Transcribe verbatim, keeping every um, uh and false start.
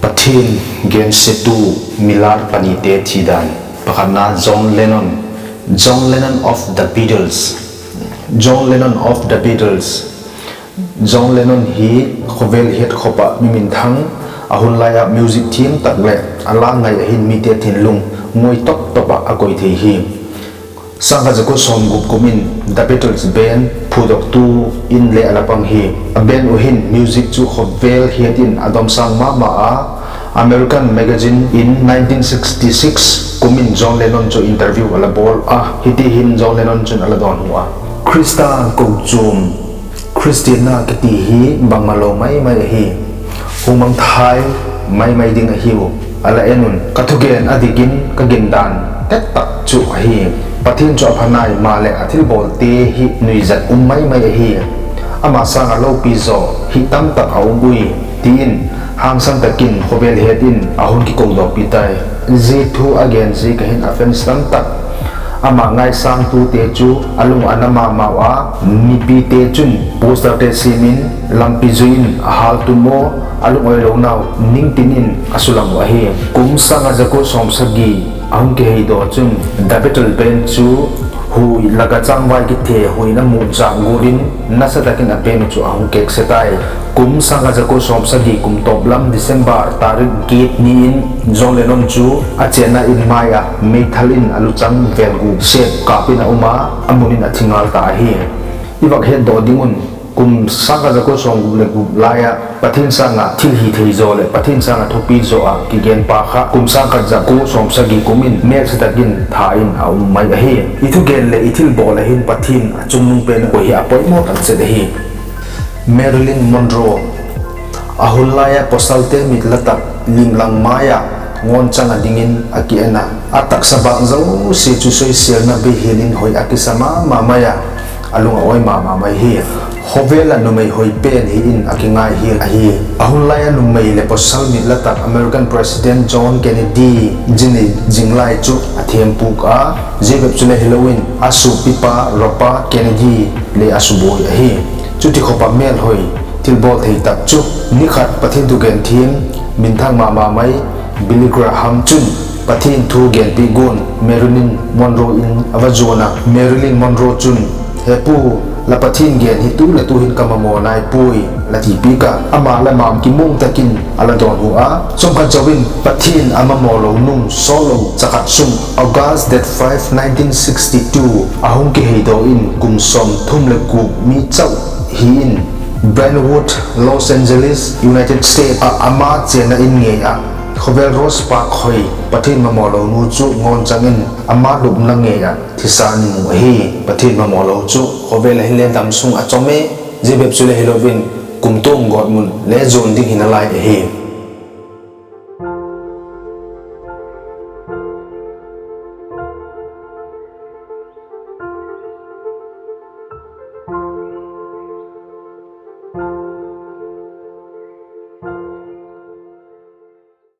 Pathian gensiatu mi lâr panite thi dan. Pakhatna, John Lennon. John Lennon of the Beatles. John Lennon of the Beatles. John Lennon hi khawvel hiat khop ah mi minthang, a hun lai ah music thiam tak leh a la ngai ah hin mite thinlung nguai top top ah a koi thei hi. Sângkhat za kua sawmgup kum in The Beatles band phudoktu in le a la pang hi. A band uh hin music chu khawvel hiat in a dom sâng ma ma a. American magazine in nineteen sixty-six kum in John Lennon chu interview a la bawl a, hiti hin John Lennon chun a la dawnhu a: Khrista kochuam, Khristianna kiti hi bangmalo mai mai ahi. Hung mangthai mai mai ding ahiu, a la en un. Ka thugen a dik in ka gindan tet tak chu ahi. Pathian chu a pha nai, maleh a thilbawlte hi nuizat um mai mai ahi. Ama sâng ah lopi zaw hi tam tak a um ui, ti in hangsan tak in khawvel hiat in a hun kikodawpi tai. Zia thu a gen ziak ah hin a fans tam tak ama ngaisângtute chu a lung a na ma mau a, mipite chun posterte siam in lampi zui in a hâltum ua, a lungawilonau ningtin in a sulang uh ahi. Kum sângkhat za kua sawmsagi a hung kiheidaw chun The Beatles band chu hui lak ah changvai kithe hui in a mûk zâk gual in nasa tak in a band uh chu a hung kêkse tai. Kum sângkhat za kua sawmsagi kum tawp lam December tarik giat ni in John Lennon chu a chênna in mai ah meithal in a luchang vêl guk sep kâp in a um a, a mun in a thi ngal ta ahi. I vak hetdok ding un, kum sângkhat za kua sawmgup leh gup lai ah Pathian sâng ah thil hi thei zaw leh Pathian sâng ah thupi zaw ah kigen pa kha kum sângkhat za kua sawmsagi kum in mêlsia tak in that in a um mai ahi. I thugen leh i thilbawl ah hin Pathian a chungnung pen uh hi a poimaw tak zet ahi. Marilyn Monroe. A hun lai ah pawsalte mit la tak limlang mai ah ngawnchang ah dingin a ki en a, a taksa bâk zosia chu soisêlna bei hial in hoi a kisa ma ma mai a, a lung a awi ma ma mai hi. Khawvel ah numei hoi pen hi in a kingai hial ahi. A hun lai ah numei leh pawsal mit la tak American President John Kennedy zi ni zing lai chu a thiampuk a, zia bep chule hilo in a suapipa Robert Kennedy le a subuai ahi. Chuti khop ah mêlhoi thilbawl thei tak chu, ni khat Pathian thugen thiam minthang ma ma mai Billy Graham chun Pathian thu genpiak guan Marilyn Monroe in a va zuan a, Marilyn Monroe chun, He pu, la Pathian gen hi tu leh tu hin ka mamaw nai puai, la ti piak a, ama le ma kimuang tak in a la dawnhu a. Chawmkhat zo in Pathian a mamaw lo nung sawtlo cha khat sung, August date five, nineteen sixty-two a hung kiheidaw in kum sawmthum leh guk mi chau hi in Brentwood, Los Angeles, United States ah ama chênna in ngei ah khawvel Rose Park hoi Pathian mamaw lo nu chu ngawnchang in ama lupna ngei ah thisan i mu ahi. Pathian mamaw lo chu khawvel ah hinle damsung a chawm e, zia bep chule hilo in kumtuang gawtmun le zuan ding hi nalai ahi.